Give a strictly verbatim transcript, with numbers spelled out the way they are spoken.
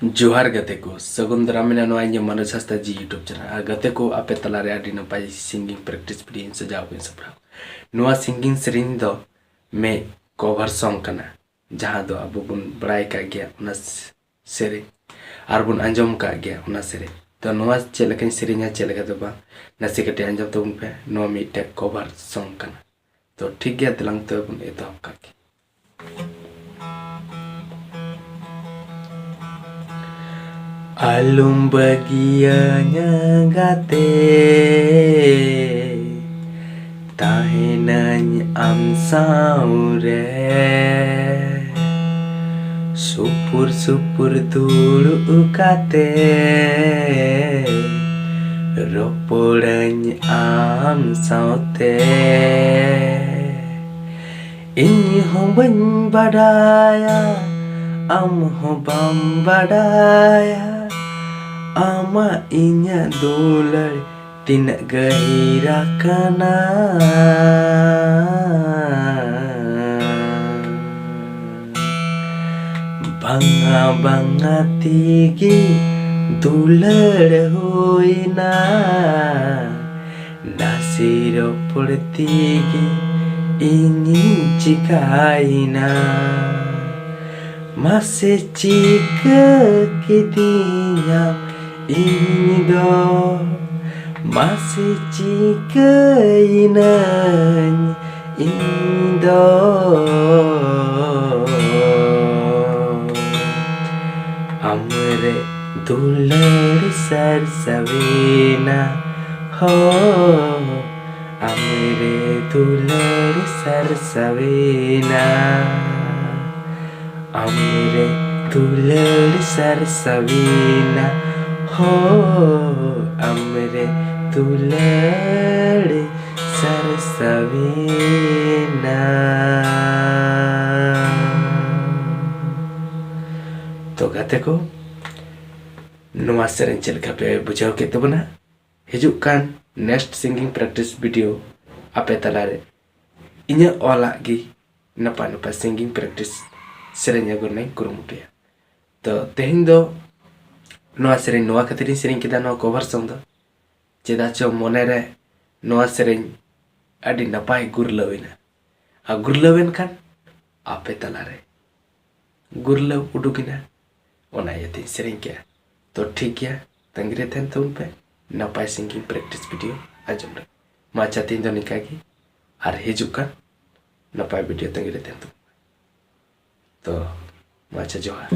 ᱡᱚᱦᱟᱨ ᱜᱟᱛᱮ ᱠᱚ, ᱥᱟᱹᱜᱩᱱ ᱫᱟᱨᱟᱢ ᱢᱮᱱᱟᱜᱼᱟ ᱱᱚᱣᱟ ᱤᱧᱟᱹᱜ ᱢᱟᱱᱚᱥ ᱦᱟᱸᱥᱫᱟ ᱡᱤ YouTube channel᱾ ᱟᱨ ᱜᱟᱛᱮ ᱠᱚ, ᱟᱯᱮ ᱛᱟᱞᱟᱨᱮ ᱟᱹᱰᱤ ᱱᱟᱯᱟᱭ singing practice video ᱤᱧ ᱥᱟᱡᱟᱣ ᱠᱟᱜ ᱤᱧ ᱥᱟᱯᱲᱟᱣ᱾ ᱱᱚᱣᱟ singing ᱥᱮᱨᱮᱧ ᱫᱚ ᱢᱤᱫ cover song ᱠᱟᱱᱟ, ᱡᱟᱦᱟᱸ ᱫᱚ ᱟᱵᱚ ᱵᱚᱱ ᱵᱟᱲᱟᱭ ᱠᱟᱜ ᱜᱮᱭᱟ ᱚᱱᱟ ᱥᱮᱨᱮᱧ, ᱟᱨ ᱵᱚᱱ ᱟᱸᱡᱚᱢ ᱠᱟᱜ ᱜᱮᱭᱟ ᱚᱱᱟ ᱥᱮᱨᱮᱧ᱾ ᱛᱚ ᱱᱚᱣᱟ ᱪᱮᱫ ᱞᱮᱠᱟᱧ ᱥᱮᱨᱮᱧᱟ, ᱪᱮᱫ ᱞᱮᱠᱟ ᱫᱚ ᱵᱟᱝ, ᱱᱟᱥᱮ ᱠᱟᱹᱴᱤᱡ ᱟᱸᱡᱚᱢ ᱛᱟᱵᱚᱱ ᱯᱮ᱾ ᱱᱚᱣᱟ ᱢᱤᱫᱴᱮᱡ cover song ᱠᱟᱱᱟ᱾ ᱛᱚ ᱴᱷᱤᱠ ᱜᱮᱭᱟ, ᱫᱮᱞᱟᱝ ᱛᱚᱵᱮ ᱵᱚᱱ ᱮᱛᱚᱦᱚᱵ ᱠᱟᱜ ᱜᱮ᱾ ᱟᱞᱚᱢ ᱵᱟᱹᱜᱤᱭᱟᱹᱧᱟ ᱜᱟᱛᱮ, ᱛᱟᱦᱮᱱᱟᱹᱧ ᱟᱢ ᱥᱟᱶᱨᱮ᱾ ᱥᱩᱯᱩᱨ ᱥᱩᱯᱩᱨ ᱫᱩᱲᱩᱵ ᱠᱟᱛᱮ ᱨᱚᱯᱚᱲᱟᱹᱧ ᱟᱢ ᱥᱟᱶᱛᱮ᱾ ᱤᱧ ᱦᱚᱸ ᱵᱟᱹᱧ ᱵᱟᱰᱟᱭᱟ, ᱟᱢ ᱦᱚᱸ ᱵᱟᱢ ᱵᱟᱰᱟᱭᱟ, ᱟᱢᱟᱜ ᱤᱧᱟᱹᱜ ᱫᱩᱞᱟᱹᱲ ᱛᱤᱱᱟᱹᱜ ᱜᱟᱹᱦᱤᱨ ᱟᱠᱟᱱᱟ᱾ ᱵᱟᱝᱟ ᱵᱟᱝᱟ ᱛᱮᱜᱮ ᱫᱩᱞᱟᱹᱲ ᱦᱩᱭᱱᱟ, ᱱᱟᱥᱮ ᱨᱚᱯᱚᱲ ᱛᱮᱜᱮ ᱤᱧᱤᱧ ᱪᱤᱠᱟᱭᱮᱱᱟ᱾ ᱢᱟᱥᱮ ᱪᱤᱠᱟᱹ ᱠᱤᱫᱤᱧᱟᱢ ᱤᱧ ᱫᱚ, ᱢᱟᱥᱮ ᱪᱤᱠᱟᱹᱭᱮᱱᱟᱹᱧ ᱤᱧ ᱫᱚ᱾ ᱟᱢᱨᱮ ᱫᱩᱞᱟᱹᱲ ᱥᱟᱨᱥᱟᱣᱤᱱᱟ ᱦᱳ, ᱟᱢᱨᱮ ᱫᱩᱞᱟᱹᱲ ᱥᱟᱨᱥᱟᱣᱤᱱᱟ᱾ ᱟᱢᱨᱮ ᱫᱩᱞᱟᱹᱲ ᱥᱟᱨᱥᱟᱣᱤᱱᱟ ᱦᱳ, ᱟᱢᱨᱮ ᱫᱩᱞᱟᱹᱲ ᱥᱟᱨᱥᱟᱣᱤᱱᱟ᱾ ᱛᱚ ᱜᱟᱛᱮ ᱠᱚ, ᱱᱚᱣᱟ ᱥᱮᱨᱮᱧ ᱪᱮᱫ ᱞᱮᱠᱟ ᱯᱮ ᱵᱩᱡᱷᱟᱹᱣ ᱠᱮᱫ ᱛᱟᱵᱚᱱᱟ? ᱦᱤᱡᱩᱜ ᱠᱟᱱ next singing practice video ᱟᱯᱮ ᱛᱟᱞᱟᱨᱮ ᱤᱧᱟᱹᱜ ᱚᱞᱟᱜ ᱜᱮ ᱱᱟᱯᱟᱭ ᱱᱟᱯᱟᱭ singing practice ᱥᱮᱨᱮᱧ ᱟᱹᱜᱩ ᱨᱮᱱᱟᱜ ᱤᱧ ᱠᱩᱨᱩᱢᱩᱴᱩᱭᱟ᱾ ᱛᱚ ᱛᱮᱦᱮᱧ ᱫᱚ ᱱᱚᱣᱟ ᱥᱮᱨᱮᱧ ᱱᱚᱣᱟ ᱠᱷᱟᱹᱛᱤᱨᱤᱧ ᱥᱮᱨᱮᱧ ᱠᱮᱫᱟ, ᱱᱚᱣᱟ ᱠᱚᱵᱷᱟᱨ ᱥᱚᱝ ᱫᱚ, ᱪᱮᱫᱟᱜ ᱪᱚ ᱢᱚᱱᱮᱨᱮ ᱱᱚᱣᱟ ᱥᱮᱨᱮᱧ ᱟᱹᱰᱤ ᱱᱟᱯᱟᱭ ᱜᱩᱨᱞᱟᱹᱣ ᱮᱱᱟ᱾ ᱟᱨ ᱜᱩᱨᱞᱟᱹᱣ ᱮᱱ ᱠᱷᱟᱱ ᱟᱯᱮ ᱛᱟᱞᱟᱨᱮ ᱜᱩᱨᱞᱟᱹᱣ ᱩᱰᱩᱠ ᱮᱱᱟ, ᱚᱱᱟ ᱤᱭᱟᱹᱛᱮᱧ ᱥᱮᱨᱮᱧ ᱠᱮᱜᱼᱟ᱾ ᱛᱚ ᱴᱷᱤᱠ ᱜᱮᱭᱟ, ᱛᱟᱺᱜᱤ ᱨᱮ ᱛᱟᱦᱮᱱ ᱛᱟᱵᱚᱱ ᱯᱮ ᱱᱟᱯᱟᱭ singing practice video ᱟᱸᱡᱚᱢ ᱞᱟᱹᱜᱤᱫ᱾ ᱢᱟ ᱟᱪᱪᱷᱟ, ᱛᱮᱦᱮᱧ ᱫᱚ ᱱᱤᱝᱠᱟ ᱜᱮ, ᱟᱨ ᱦᱤᱡᱩᱜ ᱠᱟᱱ ᱱᱟᱯᱟᱭ video ᱛᱟᱺᱜᱤ ᱨᱮ ᱛᱟᱦᱮᱱ ᱛᱟᱵᱚᱱ ᱯᱮ᱾ ᱛᱚ ᱢᱟ ᱟᱪᱪᱷᱟ, ᱡᱚᱦᱟᱨ᱾